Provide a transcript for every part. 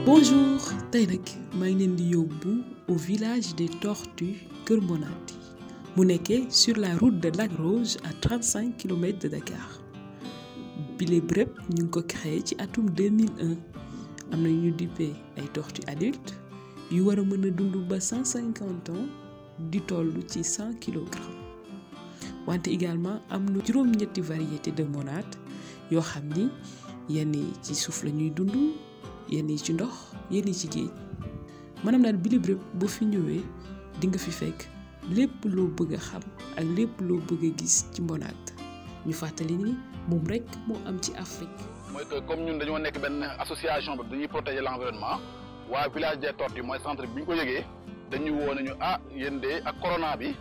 Bonjour, tey nag maa ngi leen di yóbbu au village des Tortues Kër Mbonate mu nekkee sur la route de Lac Rose à 35 km de Dakar bile bërëb ñu ngi ko créé ci atum 2001 am na ñu dippee ay tortues adultes yu war a mën a dund ba 150 ans di toll ci 100 kilogrammes wante également am na juróom-ñetti variété de Mbonate yoo xam ni yenn yi ci suuf la ñuy dund yenn yi ci ndox yenn yi ci géej maanaam daal bile bërëb boo fi ñëwee di nga fi fekk lépp loo bëgg a xam ak lépp loo bëgg a gis ci Mbonate ñu fàttali ni moom rek moo am ci Afrique. mooy que comme ñun dañoo nekk benn association bi dañuy protéger l'environnement waa village des tortues mooy centre bi ñu ko yëgee dañuy woo nañu yéen de ak corona bi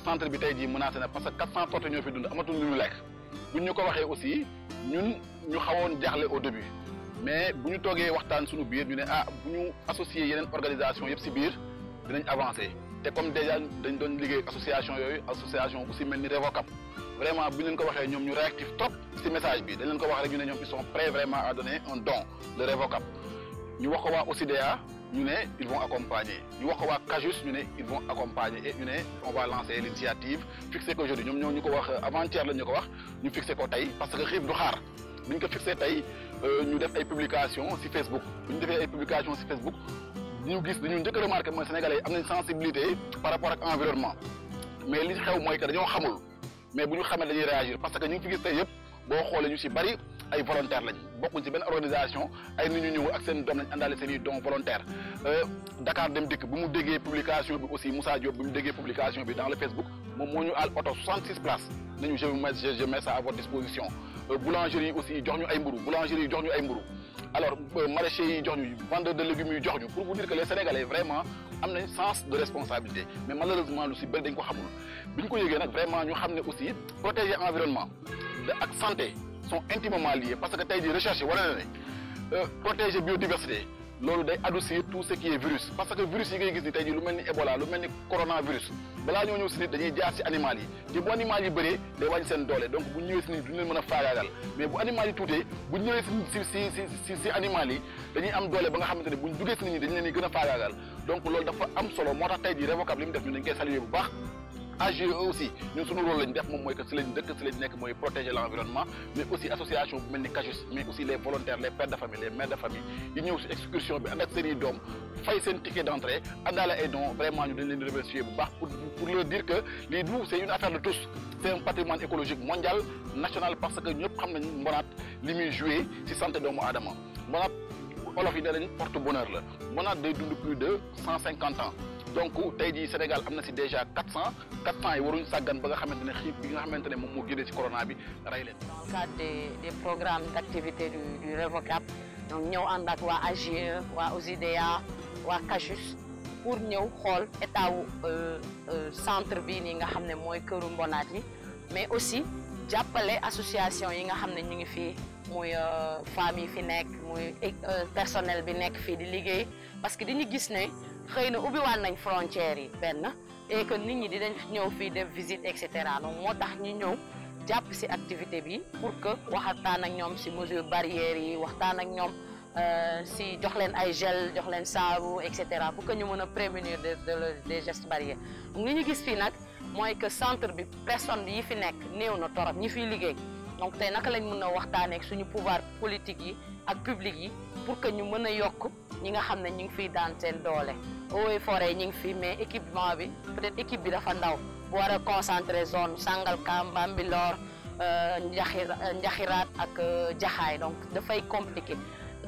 centre bi tey jii menacé na parce que 400 tortues ñoo fi dund amatuñ lu ñu lekk buñ ñu ko waxee aussi ñun ñu xawoon jaaxle au début mais bu ñu toogee waxtaan suñu biir ñu ne bu ñu associé yeneen organisation yëpp si biir dinañ avancer te comme déjà dañ doon liggéey association yooyu association bu si mel ni Révocable vraiment bu ñu leen ko waxee ñoom ñu réactif trop si message bi dañ leen ko wax rek ñu ne ñoom ils sont prêts vraiment à donner un don de Révocable ñu wax ko waa OCDA ñu ne ils vont accompagner ñu wax ko waa CAJUS ñu ne ils vont accompagner et ñu ne on va lancer l'initiative fixé ko aujourd'hui ñoom ñoo ñu ko wax avant-hier la ñu ko wax ñu fixé ko tey parce que xiif du xaar bu ñu ko fixé tey ñu def ay publications si Facebook bu ñu defee ay publications si Facebook ñu gis dañu njëkk a remarqué mooy sénégalais yi am nañ sensibilité par rapport ak environnement mais li xew mooy que dañoo xamul mais bu ñu xamee dañuy réagir parce que ñu ngi fi gis tey yëpp boo xoolee ñu si bari ay volontaires lañ bokkuñ ci benn organisation ay nit ñu ñëw ak seen doom lañ àndaale seen i dons volontaires Dakar dem dikk bu mu déggee publication bi aussi Moussa Diop bu mu déggee publication bi dans le Facebook moom moo ñu àll oto 66 places nañu je mets ça à votre disposition boulangerie yi aussi jox ñu ay mburu boulangerie yi jox ñu ay mburu alors maraîchers yi jox ñu vendeurs de légumes yi jox ñu pour vous dire que les Sénégalais vraiment am nañ sens de responsabilité mais malheureusement lu si bëri dañ ko xamul bi ñu ko yëgee nag vraiment ñu xam ne aussi protéger environnement ak santé sont intimement liés parce que tey jii recherche war na ne protéger biodiversité loolu day adoucir tout ce qui est virus parce que virus yi ngay gis ni tey jii lu mel ni Ebola lu mel ni coronavirus balaa ñoo ñëw si nit dañuy jaar si animal yi te bu animal yi bëree day wàññi seen doole donc bu ñëwee si nit duñu leen mën a faagaagal mais bu animal yi tuutee bu ñëwee si animal yi dañuy am doole ba nga xamante ne buñ duggee si nit ñi dañu leen di gën a faagaagal donc loolu dafa am solo moo tax tey jii Révocable li mu def ñu dañ koy saluer bu baax AGE aussi ñun suñu rôle lañ def moom mooy que si lañ dëkk si lañ nekk mooy protéger l'environnement mais aussi association bu mel ni CAJUS mais aussi les volontaires les pères de famille les mères de famille yi ñëw si excursion bi ànd ak seen i doom fay seen ticket d'entrée àndaale ay dons vraiment ñu dañ leen di remercier bu baax pour leur dire que lii du c'est une affaire de tous c'est un patrimoine écologique mondial national parce que ñëpp xam nañ Mbonate li muy joué si santé doomu aadama Mbonate olof yi nee nañ porte bonheur la Mbonate day dund plus de 150 ans donc tey jii Sénégal am na si déjà 400 yi waruñu sàggan ba nga xamante ne xiif bi nga xamante ne moom moo génnee si corona bi rey leen. Dans le cadre des programmes d'activité du Révocable donc ñëw ànd ak waa AGE waa OCDA waa CAJUS pour ñëw xool état wu centre bi nii nga xam ne mooy këru Mbonate yi mais aussi jàppale association yi nga xam ne ñu ngi fii muy femmes yi fi nekk muy personnel bi nekk fii di liggéey parce que dañu gis ne. xëy na ubbiwaat nañ frontières yi benn et que nit ñi dinañ ñëw fii def visite et cetera donc moo tax ñu ñëw jàpp ci activité bi pour que waxtaan ak ñoom ci mesures barrières yi waxtaan ak ñoom ci jox leen ay gel jox leen saabu et cetera pour que ñu mën a prémunir des gestes barrières donc li ñu gis fii nag mooy que centre bi personne yi fi nekk néew na torop ñi fiy liggéey donc tey naka lañ mën a waxtaanee ak suñu pouvoir politique yi ak public yi pour que ñu mën a yokk ñi nga xam ne ñu ngi fiy daan seen doole. eaux et forêt ñu ngi fi mais équipement bi peut-être équipe bi dafa ndaw bu war a concentrer zone Sangalkam Bambilor Njaxiraat ak Jaxaay donc dafay compliqué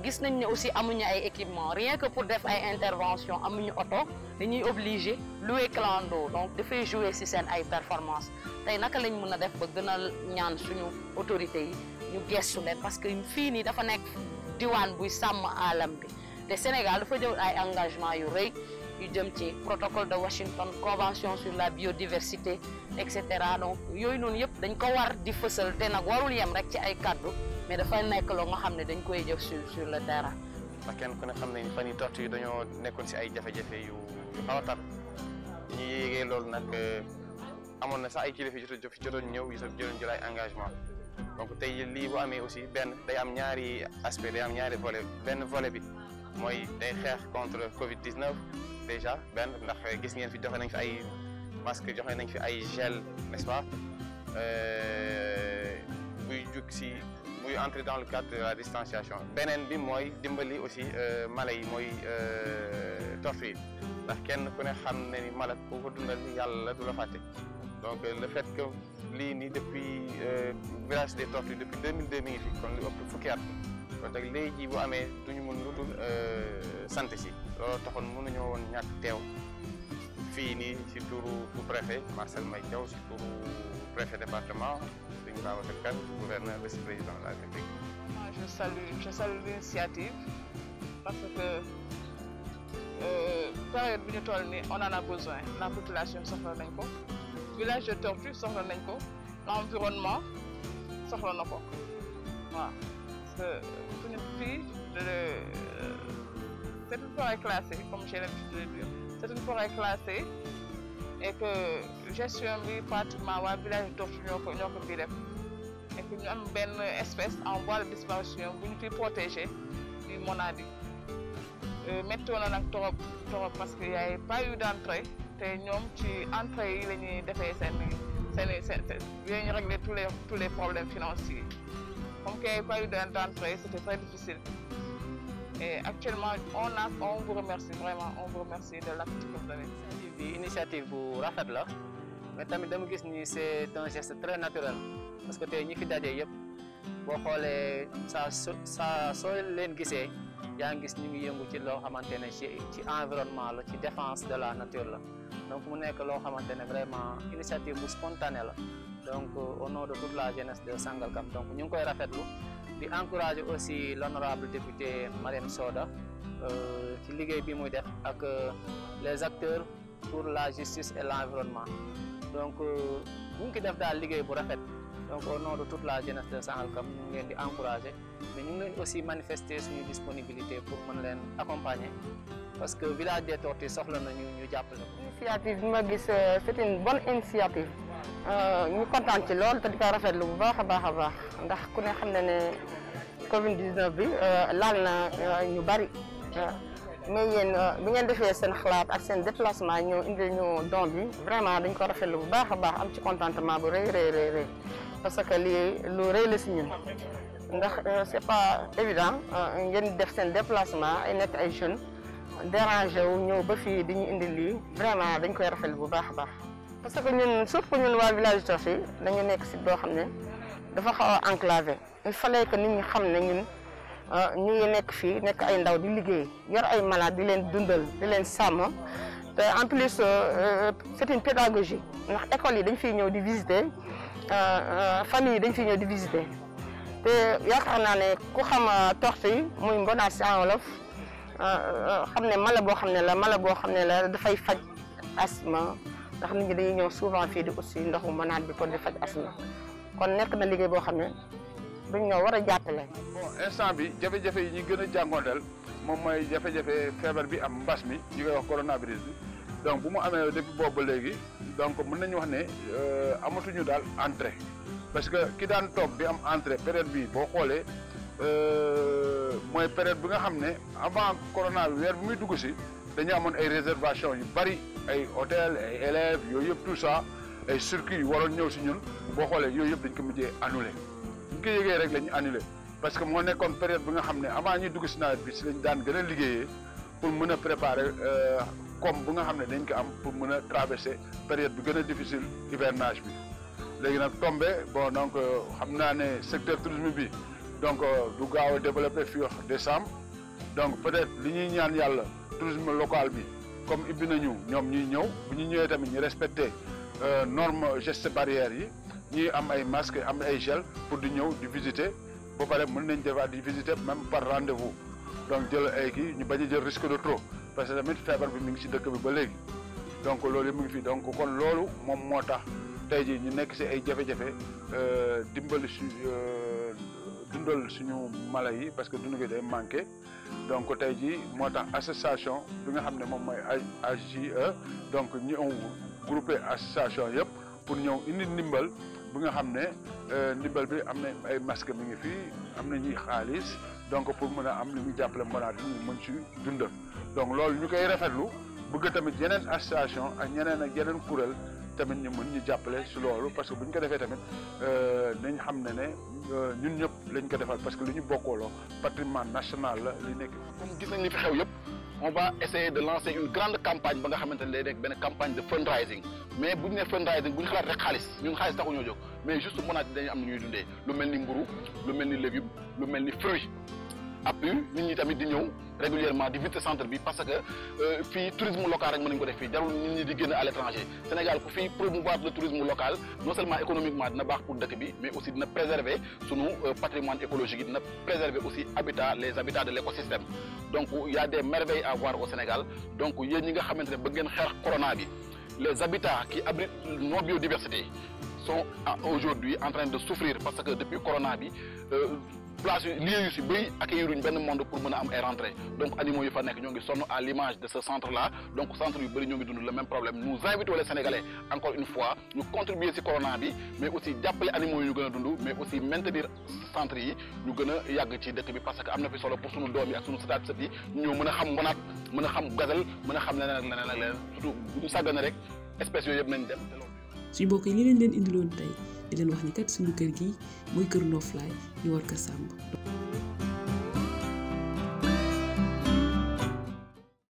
gis nañ ne aussi amuñu ay équipement rien que pour def ay intervention amuñu oto dañuy obligé louer clando donc dafay jouer ci seen ay performance tey naka lañ mën a def ba gën a ñaan suñu autorités yi ñu gestu leen parce que fii nii dafa nekk diwaan buy sàmm alam bi te Sénégal dafa jël ay engagement yu rëy yu jëm ci protocole de Washington convention sur la biodiversité et cetera donc yooyu noonu yëpp dañ ko war di fësal te nag warul yem rek ci ay kaddu mais dafay nekk loo nga xam ne dañ koy jëf sur le terrain. ndax kenn ku ne xam nañu fan yii tortue yi dañoo nekkoon si ay jafe-jafe yu xaw a tar ñu yéegee loolu nag amoon na sax ay kilifa yu jotoon ñëw yu jotoon jël ay engagement donc tey lii bu amee aussi benn day am ñaari aspect day am ñaari volet benn volet bi mooy day xeex contre Covid-19 déjà benn ndax gis ngeen fi joxe nañ fi ay masque joxe nañ fi ay gel n'est-ce pas buy jug si buy entrer dans le cadre de la distanciation beneen bi mooy dimbali aussi mala yi mooy tortue yi ndax kenn ku ne xam ne ni mala ku ko dundal yàlla du la fàtte donc le fait que lii nii depuis village des tortues depuis 2002 mi ngi fi kon lu ëpp fukki at kon nag léegi bu amee duñu mën lu dul sant si loolu taxoon mënuñoo woon ñàkk teew fii nii si turu préfet Marcel May Diaw si turu préfet département Serigne Babacar Kane gouverneur vice-président de la République. Je salue l'initiative parce que période bi ñu toll nii on en a besoin la population soxla nañ ko village de tortue soxla nañ ko l'environnement soxla na ko waaw parce que suñu fii c'est une forêt classée comme j'ai l'habitude de le dire c'est une forêt classée et que gestion bi pratiquement waa village de tortue ñoo ko fii def et que ñu am benn espèce en voie de disparition bu ñu fiy protégé di Mbonate méttoon na nag trop parce que y a pas eu d'entrée te ñoom ci entrée yi la ñuy defee seen ñu régler tous les problèmes financiers comme qu'il n'y a pas eu d'entrée c'était très difficile et actuellement on vous remercie vraiment on vous remercie de l'acte que vous avez. bi initiative bu rafet la mais tamit dama gis ni c'est un geste très naturel parce que tey ñi fi daje yëpp boo xoolee soo leen gisee yaa ngi gis ñu ngi yëngu ci loo xamante ne ci environnement la ci défense de la nature la donc mu nekk loo xamante ne vraiment initiative bu spontanée la donc au nom de toute la jeunesse de Sangalkam donc ñu ngi koy rafetlu di encourager aussi l'honorable député Mariam Soda ci liggéey bi muy def ak les acteurs pour la justice et l'environnement donc ñu ngi def daal liggéey bu rafet donc au nom de toute la jeunesse de Sangalkam ñu ngi leen di encourager mais ñu ngi leen aussi manifester suñu disponibilité pour mën leen accompagner parce que village des tortues soxla nañu ñu jàppale ko. initiative bi ma gis c'est une bonne initiative ñu kontaan ci lool te di ko rafetlu bu baax a baax ndax ku ne xam na ne Covid-19 bi laal na ñu bari mais yéen bi ngeen defee seen xalaat ak seen déplacement ñëw indil ñu don bi vraiment dañ ko rafetlu bu baax a baax am ci contentement bu rëy parce que lii lu rëy la si ñun ndax c'est pas évident ngeen def seen déplacement ay nekk ay jeunes dérangé wu ñëw ba fii di ñu indil lii vraiment dañ koy rafetlu bu baax a baax. parce que ñun surtout ñun waa village Tortue dañu nekk si boo xam ne dafa xaw a enclavé il fallait que nit ñi xam ne ñun ñu ngi nekk fii nekk ay ndaw di liggéey yor ay malade di leen dundal di leen sàmm te en plus c'est une pédagogie ndax école yi dañ fiy ñëw di visiter famille yi dañ fiy ñëw di visiter te yaakaar naa ne ku xam tortue yi muy Mbonate si en wolof xam ne mala boo xam ne la dafay faj asthme ndax nit ñi dañuy ñëw souvent fii di aussi ndoxu Mbonate bi pour di faj asthme kon nekk na liggéey boo xam ne dañ ñoo war a jàppale. bon instant bi jafe-jafe yi ñu gën a jàngoonteel moom mooy jafe-jafe feebar bi am mbas mi ñu koy wax coronavirus bi donc bu mu amee depuis boobu ba léegi donc mën nañu wax ne amatuñu daal entrée parce que ki daan toog di am entrée période bi boo xoolee mooy période bi nga xam ne avant corona bi weer bi muy dugg si dañu amoon ay réservation yu bari ay hôtel ay élèves yooyu yëpp tout ça ay circuits yu waroon ñëw si ñun boo xoolee yooyu yëpp dañ ko mujjee annulé ñu ko yëgee rek la ñu annulé parce que moo nekkoon période bi nga xam ne avant ñuy dugg si nawet bi si lañ daan gën a liggéeyee pour mën a préparer comme bu nga xam ne dañ ko am pour mën a traverser période bi gën a difficile hivernage bi léegi nag tombé bon donc xam naa ne secteur tourisme bi donc du gaaw a développé fii décembre donc peut-être li ñuy ñaan yàlla tourisme local bi comme ibbi nañu ñoom ñuy ñëw bu ñu ñëwee tamit ñu respecté normes gestes barrières yi ñuy am ay masques am ay gel pour di ñëw di visiter ba pare mën nañ defaat di visiter même par rendez-vous donc jël ay kii ñu bañ a jël risque de trop parce que tamit feebar bi mi ngi ci dëkk bi ba léegi donc loolu mu ngi fi donc kon loolu moom moo tax tey jii ñu nekk ci ay jafe-jafe dimbali dundal suñu mala yi parce que dund gi day manqué donc tey jii moo tax association bi nga xam ne moom mooy AJE donc ñu groupé association yëpp pour ñëw indi ndimbal bi nga xam ne ndimbal bi am na ay masque mi ngi fii am na ñuy xaalis donc pour mën a am li muy jàppale Mbonate ñu mën ci dundal donc loolu ñu koy rafetlu bëgg tamit yeneen association ak ñeneen ak yeneen kuréel tamit ñu mën ñu jàppale si loolu parce que bu ñu ko defee tamit nañ xam ne ñun ñëpp lañ ko defal parce que li ñu bokkooloo patrimoine national la li nekk. comme gis nañ li fi xew yëpp on va essayer de lancer une grande campagne ba nga xamante ne day nekk benn campagne de fundraising mais bu ñu nee fundraising bu ñu xalaat rek xaalis ñun xaalis taxu ñoo jóg mais juste Mbonate dañuy am na ñuy dundee lu mel ni mburu lu mel ni légume lu mel ni fruit appui nit ñi tamit di ñëw régulièrement di visiter centre bi parce que fii tourisme local rek mën nañu ko def fii jarul nit ñi di génn à l'étranger Sénégal ku fii promouvoir le tourisme local non seulement économiquement dina baax pour dëkk bi mais aussi dina préserver sunu patrimoine écologique yi dina préserver aussi les habitats de l'écosystème donc il y a des merveilles à voir au Sénégal donc yéen ñi nga xamante ne bëgg ngeen xeex corona bi les habitats qui abritent nos biodiversités sont aujourd'hui en train de souffrir parce que depuis corona bi place lieu yu si bëri accueilliruñ benn monde pour mën a am ay rentrée donc animaux yi fa nekk ñoo ngi sonn à l'image de ce centre là donc centre yu bëri ñoo ngi dund le même problème nous invitons les Sénégalais encore une fois ñu contribuer si corona bi mais aussi jàppale animaux yi ñu gën a dund mais aussi maintenir centre yi ñu gën a yàgg ci dëkk bi parce que am na fi solo pour sunu doom yi ak sunu sëtaat sët yi ñoo mën a xam Mbonate mën a xam gazelle mën a xam leneen ak leneen ak leneen surtout bu ñu sàggane rek espèces yooyu yëpp nañ dem te loolu. suñu mbokk yi li leen indiloon tey di leen wax ni kat suñu kër gi mooy kër noflaay ñu war ko sàmm.